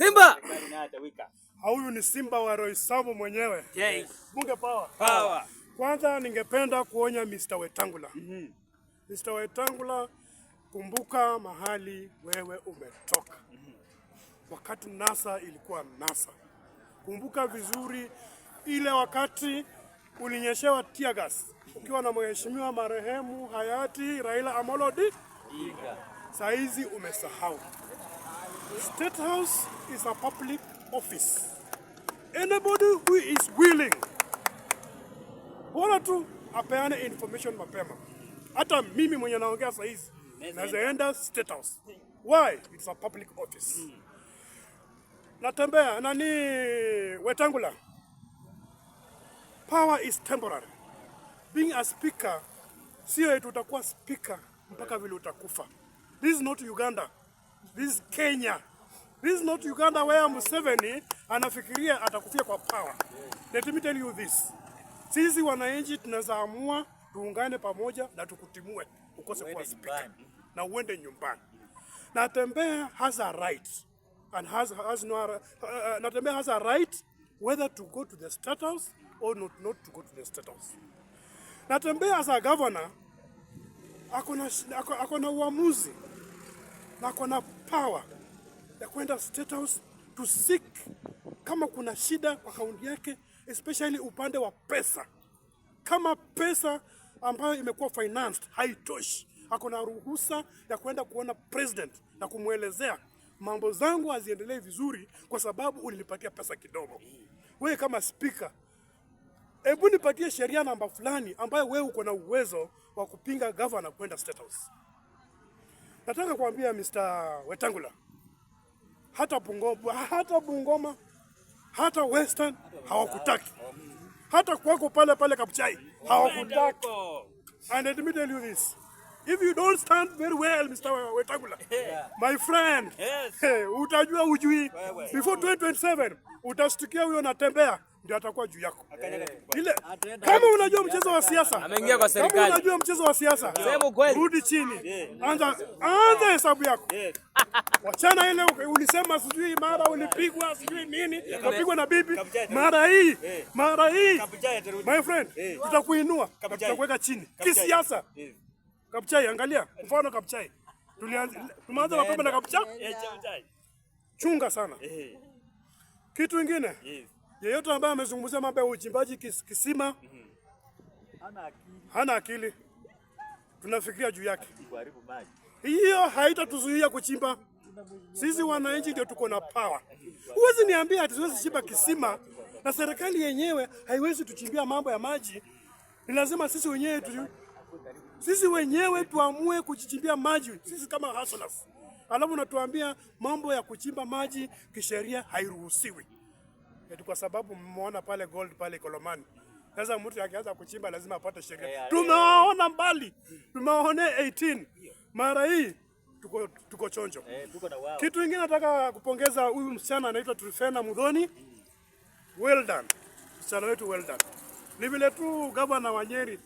Simba! Huyu ni Simba wa Roysambu mwenyewe. Yes. Bunge power. Power. Kwanza ningependa kuonya Mr. Wetangula. Mr. Wetangula, kumbuka mahali wewe umetoka. Wakati NASA ilikuwa NASA. Kumbuka vizuri ile wakati ulinyeshewa tear gas ukiwa na mheshimiwa marehemu hayati Raila Amolo Odinga. Saizi umesahau. State House is a public office. Anybody who is willing, bora tu apeane information mapema. Hata mimi mwenye naongea saa hizi naweza enda State House. Why? It's a public office. Natembea nani Wetangula. Power is temporary. Being a speaker sio eti utakuwa speaker mpaka vile utakufa. This is not Uganda. This is Kenya. This is not Uganda where Museveni anafikiria atakufia kwa power. Let me tell you this. Sisi wananchi tunaweza amua tuungane pamoja na tukutimue ukose kuwa speaker na uende nyumbani. Natembea has a right and has no Natembea has a right whether to go to the State House or not to go to the State House. Natembea as a governor ako na uamuzi na ako na power ya kwenda State House to seek kama kuna shida kwa kaunti yake, especially upande wa pesa. Kama pesa ambayo imekuwa financed haitoshi, ako na ruhusa ya kwenda kuona president na kumwelezea, "Mambo zangu haziendelee vizuri kwa sababu ulinipatia pesa kidogo." Wewe kama speaker, hebu nipatie sheria namba fulani ambayo wewe uko na uwezo wa kupinga governor kwenda State House. Nataka kuambia Mr. Wetangula, hata Bungoma, hata Western hawakutaki, hata kwako pale pale Kabuchai hawakutaki. And let me tell you this. If you don't stand very well, Mr. Wetangula, my friend, hey, utajua ujui. Before 2027 utashtukia huyo Natembea ndio atakuwa juu yako. Ile kama unajua mchezo wa siasa, Ameingia kwa kama serikali. Unajua mchezo wa siasa, Sema ukweli. Rudi chini, anza hesabu yako. Wachana ile ulisema sijui mara ulipigwa sijui nini, ukapigwa na bibi. Mara hii, my friend, tutakuinua na tutakuweka chini kisiasa. Kabuchai, angalia mfano Kabuchai. Tulianza, tumeanza mapema na Kabuchai. Chunga sana. Kitu ingine, yeyote ambaye amezungumzia mambo ya uchimbaji kisima hana akili. Tunafikiria juu yake. Hiyo haitatuzuia kuchimba. Sisi wananchi ndio tuko na power. Huwezi niambia ati siwezi chimba kisima na serikali yenyewe haiwezi tuchimbia mambo ya maji. Ni lazima sisi wenyewe tuamue kujichimbia maji sisi kama hustlers. Alafu unatuambia mambo ya kuchimba maji kisheria hairuhusiwi. Eti kwa sababu mmeona pale gold pale Ikolomani. Sasa mtu akianza kuchimba lazima apate sheria. Tumewaona mbali, tumewaona 18. Mara hii tuko chonjo. Tuko na wao. Kitu kingine nataka kupongeza huyu msichana anaitwa Truphena Muthoni. Well done. Msichana wetu, well done. Ni vile tu gavana wa Nyeri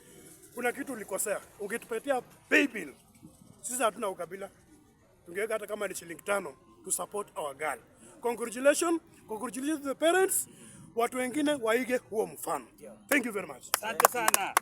kuna kitu ulikosea. Ungetupatia pay bill. Sisi hatuna ukabila. Tungeweka hata kama ni shilingi 5 to support our girl. Congratulations, congratulations to the parents. Watu wengine waige huo mfano. Thank you very much. Asante sana.